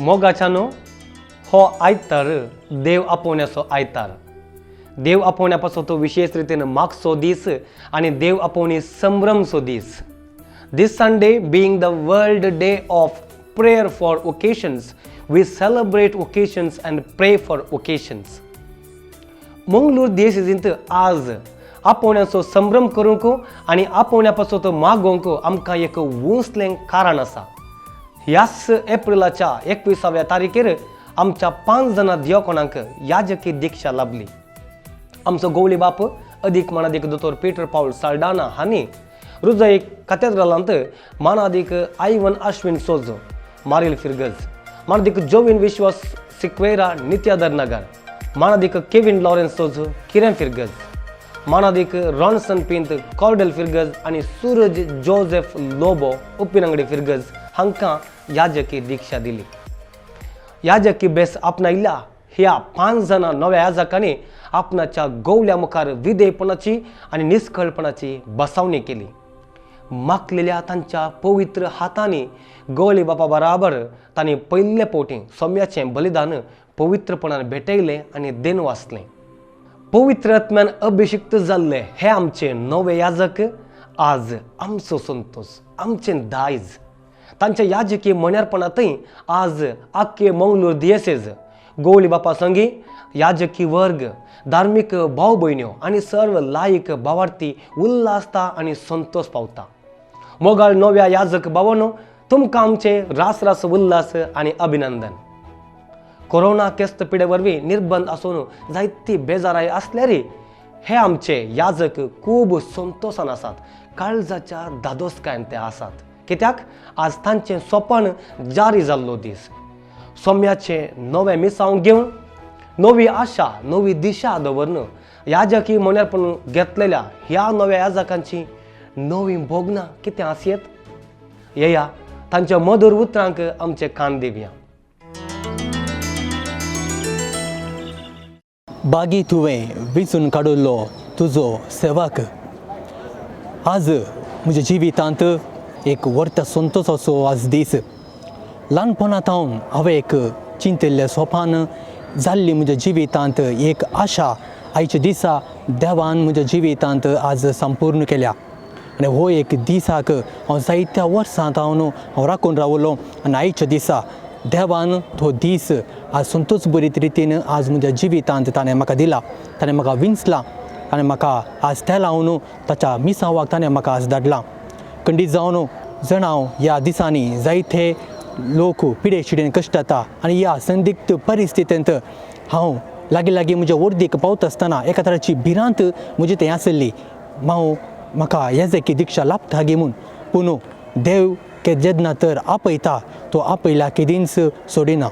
मोगाच्यानो, हो आयतार देव आपोवण्याचो आयतार. देव आपोवण्या पासत तो विशेश रितीन मागचो दीस आनी देव आपोवणी संभ्रमचो दीस. This Sunday being the World Day of Prayer for Vocations, we celebrate vocations and pray for vocations. Mangalore दियेसींत आज आपोवण्याचो संभ्रम करूंक आनी आपोवण्या पासत मागोवंक आमकां एक उंचलें कारण आसा. ह्याच एप्रिलाच्या 21व्या तारखेर आमच्या पांच जाणां दियोकोणांक याजकी दिक्षा लाभली. आमचो गवळी बाप अदीक मानादीक दोतोर पीटर पावल साल्डाना हांणी रुजय कातेद्रालांत मानादीक आयवन अश्विन सोजो, मारील फिरगज, मानादीक जोवीन विश्वास सिक्वेरा, नित्यादर नगर, मानादीक केविन लॉरेन्स सोजो, किरण फिरगज, मानादीक रॉन्सन पिंत, कॉर्डेल फिरगज आनी सूरज जोझेफ लोबो, उप्पिनंगडी फिरगज हांकां याजकी दीक्षा दिली. याजकी बेस आपणायल्या ह्या पांच जाणां नव्या याजकांनी आपणाच्या गोवल्या मुखार विधेयपणाची आनी निस्कळपणाची बसावणी केली. मागलेल्या तांच्या पवित्र हातांनी गवळी बापा बराबर तांणी पयले फावटी सोम्याचें बलिदान पवित्रपणान भेटयलें आनी देन वाचलें. पवित्र आत्म्यान अभिषिक्त जाल्ले हे आमचे नवे याजक आज आमचो संतोश, आमचें दायज. तांच्या याजकी मण्यारपणांतय आज आख्खे मंगळूर दियेसेज, गवळी बापा संगी याजकी वर्ग, धार्मीक भाव भयण्यो आनी सर्व लायक भावार्थी उल्हासता आनी संतोश पावता. मोगाळ नव्या याजक भावानो, तुमकां आमचे रास रास उल्हास आनी अभिनंदन. कोरोना केस्त पिडे वरवीं निर्बंध आसून जायती बेजाराय आसल्यार हे आमचे याजक खूब संतोशान आसात. काळजाच्या धादोसकायन ते आसात, कित्याक आज तांचें सोपण जारी जाल्लो दीस. सोम्याचें नवें मिसांव घेवन, नवी आशा, नवी दिशा दवरन याजकी म्हण्यारपण घेतलेल्या ह्या नव्या याजकांची नवी भोगणां कितें आसयेत? येया, तांच्या मधुर उतरांक आमचे कान दिवया. बागी तुवें विंचून काडिल्लो तुजो सेवक. आज म्हज्या जिवितांत एक व्हडता संतोसाचो आज दीस. ल्हानपणा सावन हांवें एक चिंतिल्लें सोपान जाल्ली म्हज्या जिवितांत एक आशा आयच्या दिसा देवान म्हज्या जिवितांत आज संपूर्ण केल्या. आनी हो एक दिसाक हांव जायत्या वर्सां सावन हांव राखून रावलो आनी आयच्या दिसा देवान तो दीस आज संतोश बरीत रितीन आज म्हज्या जिवितांत ताणें म्हाका दिला. ताणें म्हाका विंचला, ताणें म्हाका आज तें लावन ताच्या मिसांवाक ताणें म्हाका आज धाडला. खंडीत जावन जाणां, ह्या दिसांनी जायते लोक पिडे शिडेन कश्ट जाता आनी ह्या संदिग्ध परिस्थितींत हांव लागीं लागीं म्हज्या वर्दीक पावता आसतना एका तराची भिरांत म्हजी थंय आसली, हांव म्हाका येजकी दिक्षा लाभता गी म्हूण. पूण देव के जेन्ना तर आपयता तो आपयल्या केदींच सोडिना.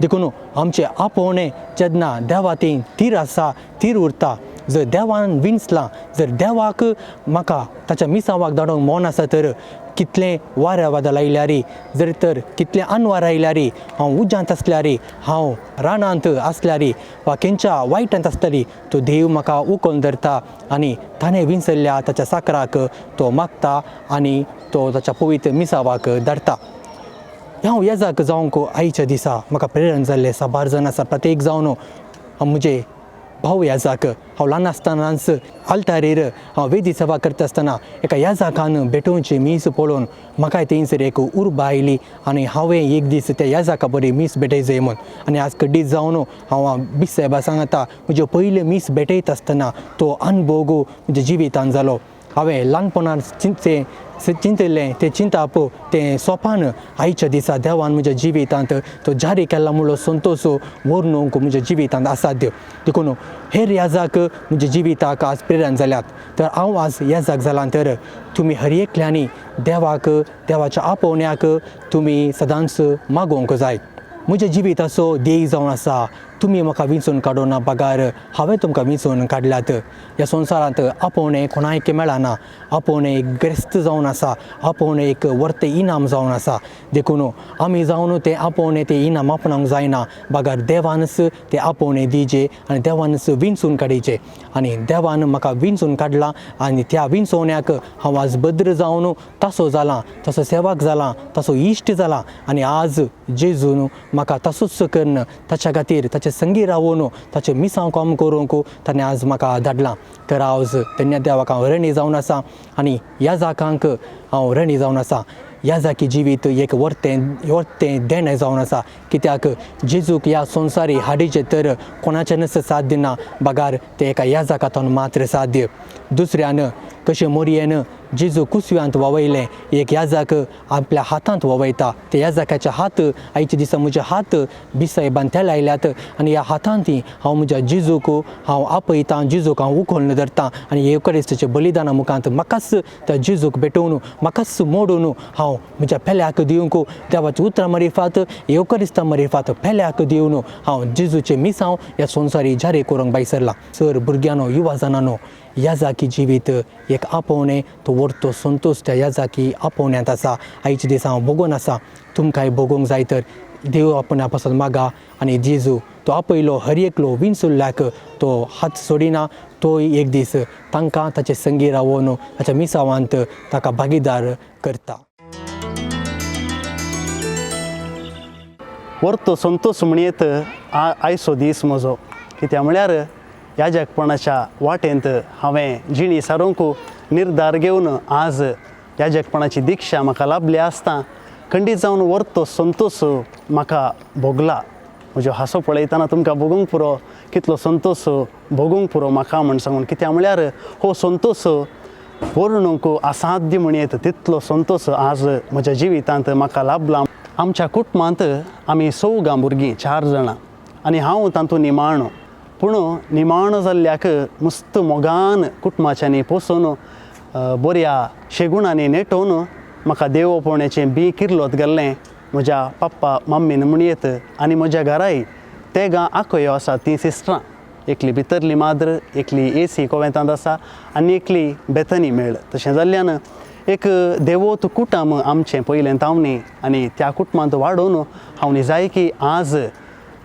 देखून आमचें आपोवणें जेन्ना देवा ती थीर आसा, थीर उरता. जर देवान विंचलां, जर देवाक म्हाका ताच्या मिसांवाक धाडूंक मन आसा तर कितलें वाऱ्या वादळ आयल्यार, जर तर कितलें अनवार आयल्यार, हांव उज्यांत आसल्यार, हांव रानांत आसल्यार वा खंयच्या वायटांत आसल्यार तो देव म्हाका उखलून धरता आनी ताणें विंचल्ल्या ताच्या साकराक तो मागता आनी तो ताच्या पवित्र मिसावाक धाडटा. हांव येजाक जावंक आयच्या दिसा म्हाका प्रेरण जाल्लें साबार जाण आसा. प्रत्येक जावन हांव म्हजे भाव याजाक, हांव ल्हान आसतनाच आल्तारीर हांव वेदी सभा करता आसतना एका याजाकान भेटोवची मीस पळोवन म्हाकाय थंयसर एक उर्बा आयली आनी हांवें एक दीस त्या याजाका बरी मीस भेटय जाय म्हूण. आनी आज कड्डीत जावन हांव बीस सायबा सांगता, म्हज्यो पयल्यो मीस भेटयता आसतना तो अनुभव म्हज्या जिवितान जालो. हांवें ल्हानपणान चिंतचें चिंतिल्लें तें चिंताप, तें सोपान आयच्या दिसा देवान म्हज्या जिवितांत तो जारी केला म्हणलो संतोश वर्णूंक म्हज्या जिवितांत आसा देव. देखून हेर याजाक म्हज्या जिविताक आज प्रेरण जाल्यात. तर हांव आज याजाक जालां तर तुमी हर एकल्यांनी देवाक, देवाच्या आपोवण्याक तुमी सदांच मागोवंक जाय. म्हज्या जिविताचो ध्येय जावन आसा तुमी म्हाका विंचून काडूना बगार हांवें तुमकां विंचून काडल्यात. ह्या संवसारांत आपोवणें कोणायक मेळना, आपोवणें एक ग्रेस्त जावन आसा, आपोवणें एक वर्तें इनाम जावन आसा. देखून आमी जावन तें आपोवणें तें इनाम आपणाक जायना, बगार देवानच तें आपोवणें दिवचें आनी देवानच विंचून काडचें. आनी देवान म्हाका विंचून काडलां आनी त्या विंचवण्याक हांव आज बद्र जावन तसो जाला, तसो सेवक जाला, तसो इश्ट जाला. आनी आज जेजून म्हाका तसोच करून ताच्या खातीर ताचे संगी रावून ताचें मिसांव काम करूंक ताणें आज म्हाका धाडलां. तर आज तेन्ना देवाक हांव रणी जावन आसा आनी ह्या जाकांक हांव रणी जावन आसा. ह्या जाकी जिवीत एक वर्तें वर्तें देणें जावन आसा, कित्याक जेजूक ह्या संवसारी हाडीचें तर कोणाच्यानच साध्य ना, बगार तें एका ह्या जाकांतून मात्र साध्य. दुसऱ्यान कशें मोरयेन जेजू कुसव्यांत वावयलें, एक याजाक आपल्या हातांत वावयता. ते याजाकाचे हात आयच्या दिसा म्हजे हात बिसायबान तेल आयल्यात आनी ह्या हातांत हांव म्हज्या जेजूक हांव आपयतां, जेजूक हांव उखलून धरतां आनी येवकरिस्ताच्या बलिदाना मुखांत म्हाकाच त्या जेजूक भेटोवन म्हाकाच मोडून हांव म्हज्या पेल्याक दिवंक देवाच्या उतरां मरिफात येवकरिस्ता मरिफात पेल्याक दिवन हांव जेजूचें मिसांव ह्या संवसारी जारी करूंक भायर सरलां. सर भुरग्यांनो, युवा जाणांनो, याजाकी जिवीत एक आपोवणें, तो वर्तो संतोश त्या याजाकी आपोवण्यांत आसा. आयच्या दिसा हांव भोगून आसा, तुमकांय भोगूंक जाय तर देव आपणा पासून मागा आनी जेजू तो आपयलो हर एकलो विंचुल्ल्याक तो हात सोडिना, तोय एक दीस तांकां ताचे संगी रावोन ताच्या मिसावांत ताका भागीदार करता. वर्तो संतोष म्हणयेत आयचो दीस म्हजो, कित्याक म्हळ्यार ह्या जगपणाच्या वाटेंत हांवें जिणी सारूंक निर्धार घेवन आज ह्या जगपणाची दिक्षा म्हाका लाभली आसता खंडीत जावन वर्तो संतोष म्हाका भोगला. म्हजो हांसो पळयतना तुमकां भोगूंक पुरो कितलो संतोष भोगूंक पुरो म्हाका म्हण सांगून, कित्याक म्हळ्यार हो संतोष वर्णूंक असाध्य म्हणयेत तितलो संतोष आज म्हज्या जिवितांत म्हाका लाभला. आमच्या कुटुंबांत आमी चवगां भुरगीं, 4 जाणां आनी हांव तातूंत निमाणो. पूण निमाणो जाल्ल्याक मस्त मोगान कुटुंबाच्यांनी पोसून बऱ्या शेगुणांनी नेटोवन म्हाका देव पोवण्याचें बी किर्लोत घाल्लें म्हज्या पप्पा मम्मीन म्हणयेत. आनी म्हज्या घराय तेगां आकयो आसा, तीं सिस्टरां, एकली भितरली माद्र, एकली एसी कोवेंतांत आसा आनी एकली बेतनी मेळ. तशें जाल्ल्यान एक देवोत कुटुंब आमचें पयलें तावणी आनी त्या कुटुंबांत वाडोवन हांव जाय की आज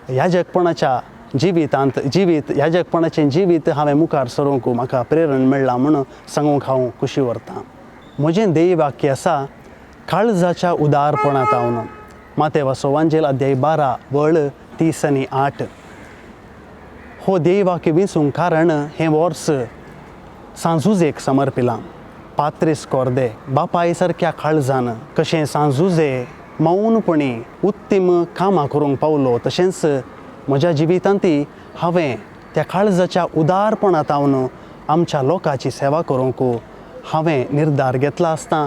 ह्या जगपणाच्या जिवितांत जिवीत ह्या जगपणाचें जिवीत हांवें मुखार सरूंक म्हाका प्रेरण मेळ्ळां म्हूण सांगूंक हांव खुशी व्हरतां. म्हजें ध्येय वाक्य आसा काळजाच्या उदारपणांत हांव. मातेवाचो वांजेल अध्याय 12 वळ 30 आनी 8 हो ध्येय वाक्य विंचूंक कारण हें वर्स सांजुजेक समर्पिलां. पात्रीस कोर्दे बापाय सारक्या काळजान कशें सांजुजे मौनपणी उत्तीम कामां करूंक पावलो, तशेंच म्हज्या जिवितांत हांवें त्या काळजाच्या उदारपणांत हांव आमच्या लोकांची सेवा करूंक हांवें निर्धार घेतला आसता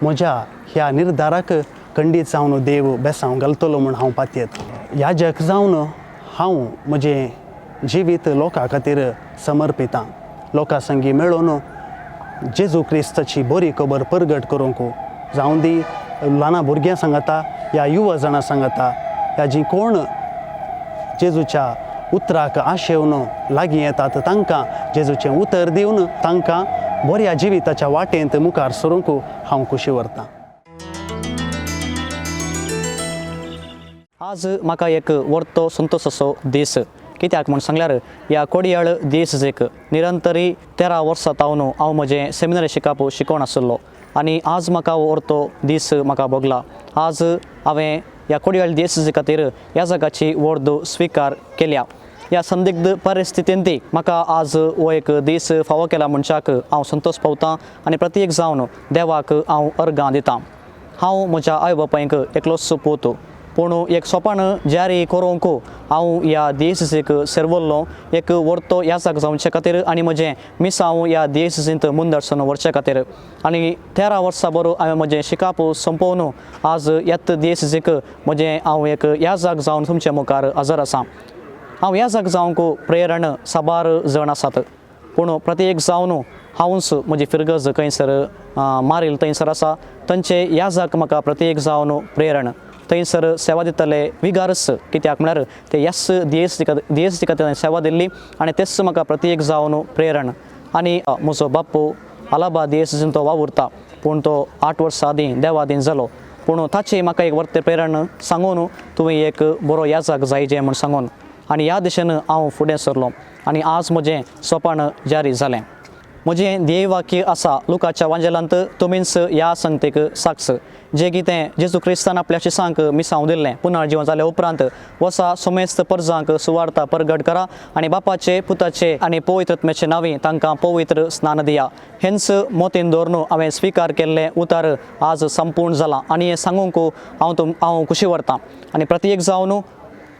म्हज्या ह्या निर्धाराक खंडीत जावन देव बेसांव घालतलो म्हूण हांव पातयेत. ह्या जग जावन हांव म्हजें जिवीत लोकां खातीर समर्पितां. लोकां संगी मेळोवन जेजू क्रिस्ताची बरी खबर परगट करूंक जावं दी ल्हान भुरग्यां सांगता ह्या युवा जाणां सांगता ह्या जीं कोण जेजूच्या उतराक आशेवन लागीं येतात तांकां जेजूचें उतर दिवन तांकां बऱ्या जिविताच्या वाटेंत मुखार सरूंक हांव खुशी व्हरतां. आज म्हाका एक वर्तो संतोष असो दीस, कित्याक म्हूण सांगल्यार ह्या कोडयाळ दीस एक निरंतरी 13 वर्सां तावन हांव म्हजें सेमिनरी शिकप शिकोवन आशिल्लो आनी आज म्हाका वर्तो दीस म्हाका भोगला. आज हांवें ह्या कोडयाळ दीस खातीर ह्या जागाची वर्द स्विकार केल्या. ह्या संदिग्ध परिस्थितींत म्हाका आज हो एक दीस फावो केला म्हणच्याक हांव संतोष पावतां आनी प्रत्येक जावन देवाक हांव अर्गां दितां. हांव म्हज्या आवय बापायक एकलोच पूत, पूण एक सोपान जारी करूंक हांव ह्या देसीक सेरवल्लो एक वर्तो याजाक जावचे खातीर आनी म्हजें मिसांव ह्या देसींत मुंदरसून व्हरचे खातीर. आनी 13 वर्सां बरो हांवें म्हजें शिकाप सोंपोवन आज ह्याच देसीक म्हजें हांव एक याजाक जावन तुमचे मुखार हजर आसा. हांव याजाक जावंक प्रेरण साबार जण आसात, पूण प्रत्येक जावन हांवूच म्हजी फिरगज खंयसर मारील थंयसर आसा तांचे याजाक म्हाका प्रत्येक जावन प्रेरण. थंयसर सेवा दितले विगारस कित्याक म्हळ्यार ते यस दियेस खातीर सेवा दिल्ली आनी तेच म्हाका प्रत्येक जावन प्रेरण. आनी म्हजो बाप्पू अलाबा दियेसीन तो वावुरता पूण तो 8 वर्सां आदीं देवादीन जालो पूण ताची म्हाका एक वर्ते प्रेरण सांगून तुवें एक बरो याजाक जाय म्हूण सांगून आनी ह्या दिशेन हांव फुडें सरलो आनी आज म्हजें सोपान जारी जालें. म्हजें ध्येय वाक्य आसा लुकाच्या वांजेलांत तुमीच ह्या संगतेक साक्ष जे कितें जेजू क्रिस्तान आपल्या शिसांक मिसांव दिल्लें पुनर्जीवन जाल्या उपरांत वसा समेस्त परजांक सुवार्ता परगट करा आनी बापाचे पुताचे आनी पवित्र आत्म्याचे नांवी तांकां पवित्र स्नान दिया. हेंच मोतीन दवरून हांवें स्विकार केल्लें उतार आज संपूर्ण जालां आनी हें सांगूंक हांव खुशी व्हरतां आनी प्रत्येक जावन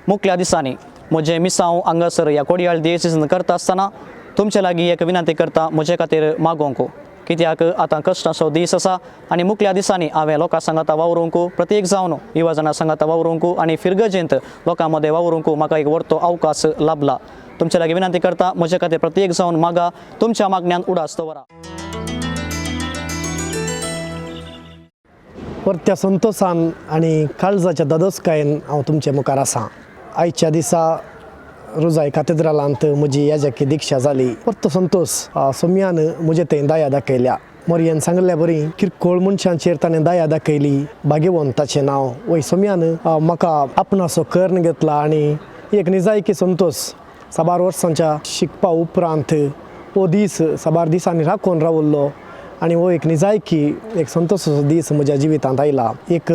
मुखल्या दिसांनी म्हजें मिसांव हांगासर ह्या कोडयाळ दियेसीन करता आसतना तुमचे लागीं एक विनंती करता म्हजे खातीर मागोवंक कित्याक आतां कश्टाचो दीस आसा आनी मुखल्या दिसांनी हांवें लोकां सांगाता वावरूंक प्रत्येक जावन युवा जाणां सांगाता वावरूंक आनी फिरगजेंत लोकां मदें वावरूंक म्हाका एक व्हडलो अवकाश लाभला. तुमचे लागीं विनंती करता म्हजे खातीर प्रत्येक जावन मागा तुमच्या मागण्यान उडास दवरा. परत्या संतोसान आनी काळजाच्या दादोसकायेन हांव तुमचे मुखार आसा. आयच्या दिसा रोजाय कातेद्रालांत म्हजी याजकी दीक्षा जाली. परतो संतोश सोम्यान म्हजे थंय दया दाखयल्या. मोरयेन सांगिल्ल्या बरी किरकोळ मनशांचेर ताणें दया दाखयली. भाग्यवंताचें नांव वय सोम्यान म्हाका आपणाचो कर्ण घेतला आनी एक निजायकी संतोश साबार वर्सांच्या शिकपा उपरांत हो दीस साबार दिसांनी राखून रावल्लो आनी हो एक निजायकी एक संतोशाचो दीस म्हज्या जिवितांत आयला. एक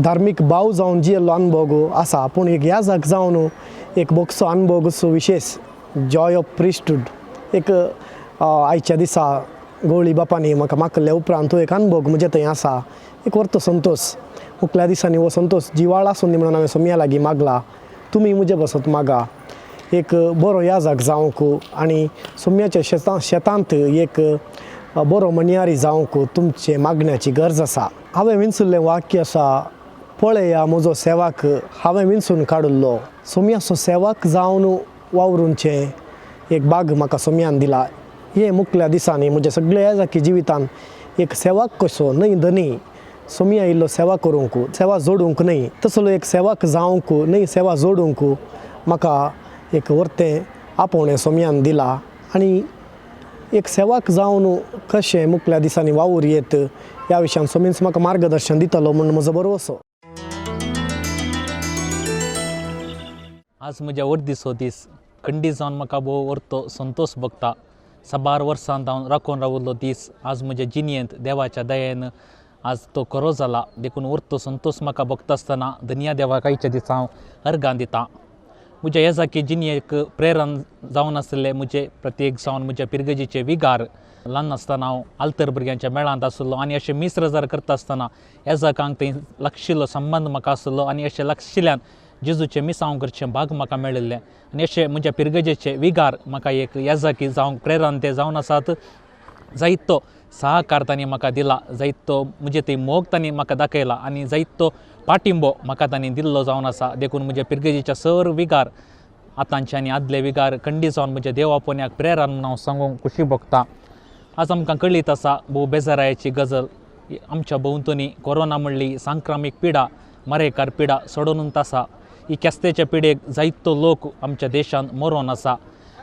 धार्मीक भाव जावन जियेल्लो अनुभव आसा पूण एक याजक जावन एक बोगसो अनुभव विशेश जॉय ऑफ प्रिस्टूड एक आयच्या दिसा गवळी बापांनी म्हाका मागल्या उपरांत तो एक अनुभव म्हजे थंय आसा. एक व्हडलो संतोश मुखल्या दिसांनी हो संतोश जिवाळ आसून दी म्हणून हांवें सोम्या लागीं मागला. तुमी म्हजे बसत मागा एक बरो याजक जावंक आनी सोम्याच्या शेतांत एक बरो मनियारी जावंक तुमचे मागण्याची गरज आसा. हांवें विंचुल्लें वाक्य आसा पळया म्हजो सेवाक हांवें विंचून काडिल्लो. सोम्याचो सेवाक जावन वावरूंचें एक बाग म्हाका सोम्यान दिला. हे मुखल्या दिसांनी म्हज्या सगळ्या याजकी जिवितांत एक सेवाक कसो न्हय धनी सोम्या इल्लो सेवा करूंक सेवा जोडूंक न्हय तसलो एक सेवाक जावंक न्हय सेवा जोडूंक म्हाका एक वर्तें आपोवणें सोम्यान दिला आनी एक सेवाक जावन कशें मुखल्या दिसांनी वावूर येत ह्या विशयान सोमीच म्हाका मार्गदर्शन दितलो म्हूण म्हजो भरवसो. आज म्हज्या वर्दीचो दीस खंडीत जावन म्हाका भोव व्हडलो संतोश भोगता. साबार वर्सां हांव राखून राविल्लो दीस आज म्हज्या जिणेंत देवाच्या दयेन आज तो खरो जाला देखून व्हडलो संतोश म्हाका भोगता आसतना धनया देवाक आयच्या दिसा हांव अर्गां दिता. म्हज्या येजाकी जिणेक प्रेरण जावन आशिल्ले म्हजे प्रत्येक जावन म्हज्या पिरगजेचे विगार. ल्हान आसतना हांव आल्तर भुरग्यांच्या मेळांत आशिल्लो आनी अशें मीस रजार करता आसतना येजाकांक थंय लागशिल्लो संबंद म्हाका आशिल्लो आनी अशें लागशिल्ल्यान जेजूचें मिसांव करचें भाग म्हाका मेळिल्लें आनी अशें म्हज्या पिरगजेचे विगार म्हाका एक येजाकी जावंक प्रेरण ते जावन आसात. जायतो सहकार तांणी म्हाका दिला, जायतो म्हजे थंय मोग तांणी म्हाका दाखयला आनी जायतो पाटिंबो म्हाका तांणी दिल्लो जावन आसा. देखून म्हज्या पिरगजेच्या सर विगार आतांचे आनी आदले विगार खंडीत जावन म्हज्या देवा पोन्याक प्रेरण म्हूण हांव सांगूंक खुशी भोगता. आज आमकां कळीत आसा भोव बेजारायेची गजल आमच्या भोंवतणी कोरोना म्हणली सांक्रामीक पिडा मरेकार पिडा सोडून आसा. ही केस्तेच्या पिडेक जायतो लोक आमच्या देशांत मरोन आसा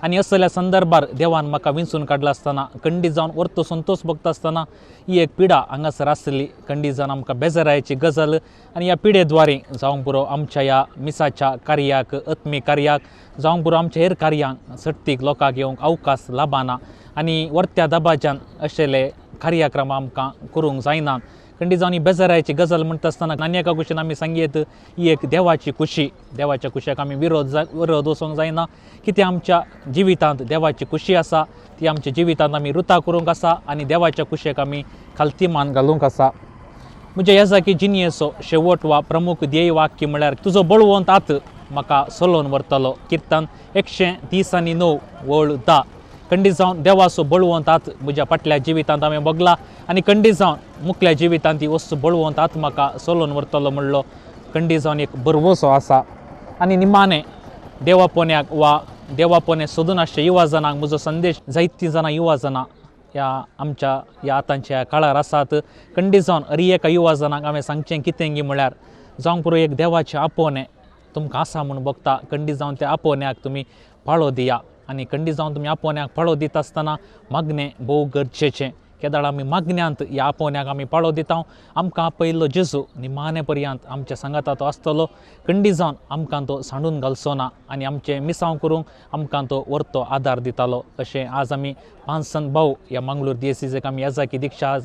आनी असल्या संदर्भार देवान म्हाका विंचून काडला आसतना खंडीत जावन व्हडलो संतोश भोगता आसतना ही एक पिडा हांगासर आसली खंडीत जावन आमकां बेजारायेची गजाल आनी ह्या पिडे द्वारे जावंक पुरो आमच्या ह्या मिसाच्या कार्याक आत्मीक कार्याक जावंक पुरो आमच्या हेर कार्यांक सट्टीक लोकांक येवंक अवकाश लाभना आनी वर्त्या दबाज्यान अशेले कार्यक्रम आमकां करूंक जायना. खंडीत जावन ही बेजारायेची गजाल म्हणटा आसतना आनी एका कुशीन आमी सांगयेत ही एक देवाची खुशी देवाच्या खुशयाक आमी विरोध वचोंक जायना. कितें आमच्या जिवितांत देवाची खुशी आसा ती आमच्या जिवितांत आमी रुता करूंक आसा आनी देवाच्या खुशयेक आमी खालती मान घालूंक आसा. म्हज्या येजाकी जिणेचो शेवट वा प्रमुख ध्येय वाक्य म्हळ्यार तुजो बळवंत हात म्हाका सोलोवन व्हरतलो. किर्तन 139 वळ 10. खंडीत जावन देवाचो बळवंत हात म्हज्या फाटल्या जिवितांत हांवें बगला आनी खंडीत जावन मुखल्या जिवितांत ती वस्तू बळवंत हात म्हाका सोलोवन व्हरतलो म्हणलो खंडीत जावन एक भरवसो आसा. आनी निमाणें देवा पोन्याक वा देवा पोने सोदून आसचे युवा जाणांक म्हजो संदेश जायतीं जाणां युवा जाणां ह्या आमच्या ह्या आतांच्या काळार आसात. खंडीत जावन हर एका युवा जाणांक हांवें सांगचें कितें म्हळ्यार जावंक पुरो एक देवाचें आपोवणें तुमकां आसा म्हूण भोगता. खंडीत जावन त्या आपोवण्याक तुमी पाळो दिया आनी खंडीत जावन तुमी आपोवण्याक पाळो दिता आसतना मागणें भोव गरजेचें. केदाळ आमी मागण्यांत ह्या आपोवण्याक आमी पाळो दिता, आमकां आपयल्लो जेजू निमाणे पर्यंत आमच्या सांगाता तो आसतलो. खंडीत जावन आमकां तो सांडून घालचो ना आनी आमचें मिसांव करूंक आमकां तो वर्तो आदार दितालो. अशें आज आमी पांच संत भाव ह्या मंगळूर दियेसीक आमी याजाकी दीक्षा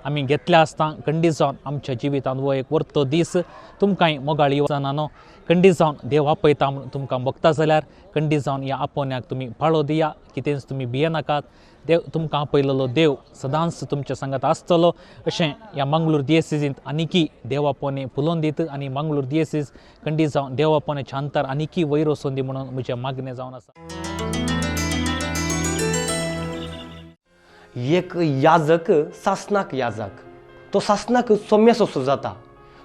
आमी घेतल्या आसता. खंडीत जावन आमच्या जिवितांत हो एक वर्तो दीस तुमकांय मोगाळी जाणानो. खंडीत जावन देव आपयता म्हूण तुमकां भोगता जाल्यार खंडीत जावन ह्या आपोवण्याक तुमी पाळो दिया. कितेंच तुमी भियेनाकात, देव तुमकां आपयलेलो देव सदांच तुमच्या सांगात आसतलो. अशें ह्या मंगळूर दियेसींत आनिकी देव आपोवणें फुलोवन दीत आनी मंगळूर दियेसीस खंडीत जावन देव आपोवण्याचें अंतर आनिकी वयर वचोन दी म्हणून म्हजें मागणें जावन आसा. एक याजक सासनाक याजक, तो सासनाक सोम्यासो जाता,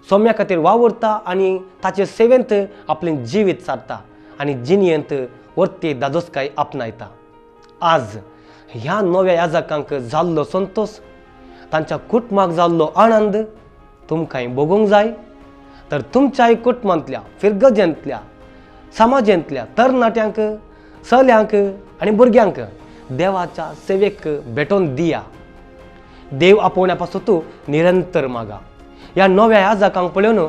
सोम्या खातीर वावुरता आनी ताचे सेवेंत आपलें जिवीत सारता आनी जिणयेंत वर्ती दादोसकाय आपणायता. आज ह्या नव्या याजकांक जाल्लो संतोश, तांच्या कुटुंबाक जाल्लो आनंद तुमकांय भोगूंक जाय तर तुमच्याय कुटुंबांतल्या, फिरगजेंतल्या, समाजेंतल्या तरणाट्यांक, चल्यांक आनी भुरग्यांक देवाच्या सेवेक भेटोवन दिया. देव आपोवण्या पासून तूं निरंतर मागा. ह्या नव्या याजकांक पळोवन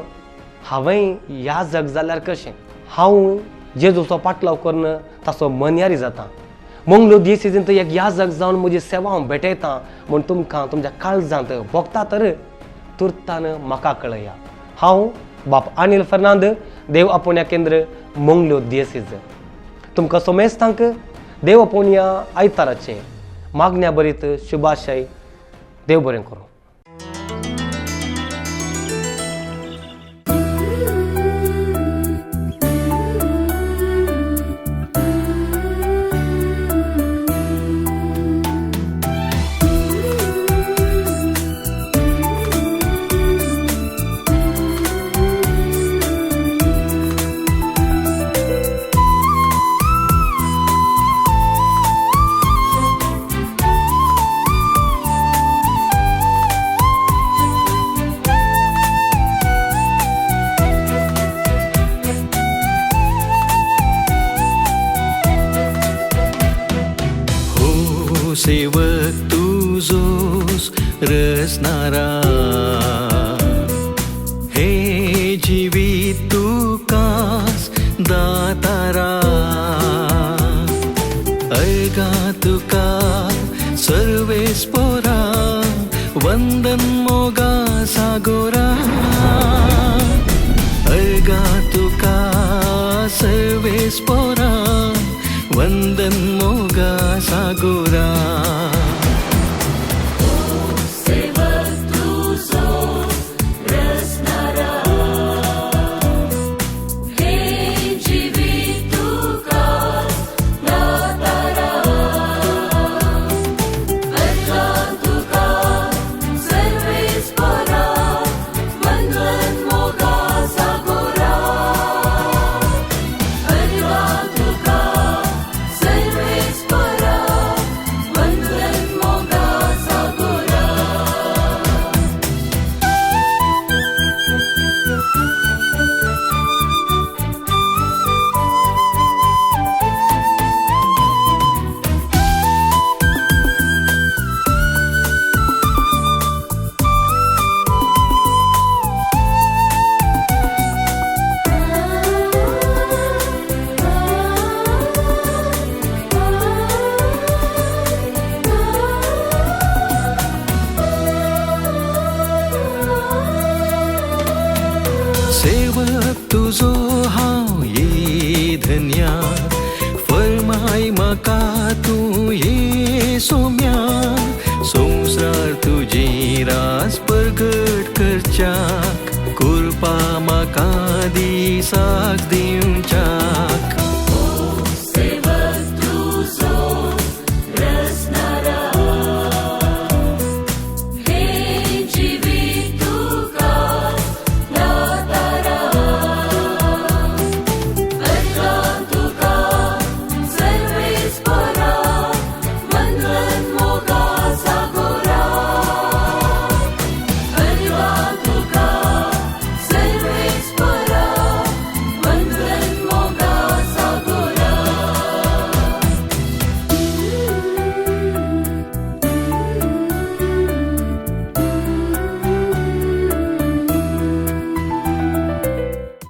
हांवें याजक जाल्यार कशें, हांव जेजूचो पाटलाव करून ताचो मनयारी जाता. मंगळूर दियेसींत एक याजक जावन म्हजी सेवा हांव भेटयता म्हूण तुमकां तुमच्या काळजांत भोगता तर तुर्तान म्हाका कळया. हांव बाप अनिल फर्नांद, देव आपोवण्या केंद्र, मंगळूर दियेसीज. तुमकां सोमेस्तांक देव आपोवण्या आयताराचें मागण्या बरीत शुभाशय. देव बरें करूं. सेवक तुझोस रसणारा, हे जीवित तुकास दातारा, अर्गा तुका सर्वेस पोरा, वंदन मोगा सागोरा, अर्गा तुका सर्वेस पोरा, वंदन मोगा सागोरा. सेवक तुझो हांव ये धन्या, फरमाय म्हाका तूं ये सोम्या, संवसार तुजी रास परगट करच्याक, कृपा म्हाका दिसाक दिवच्याक.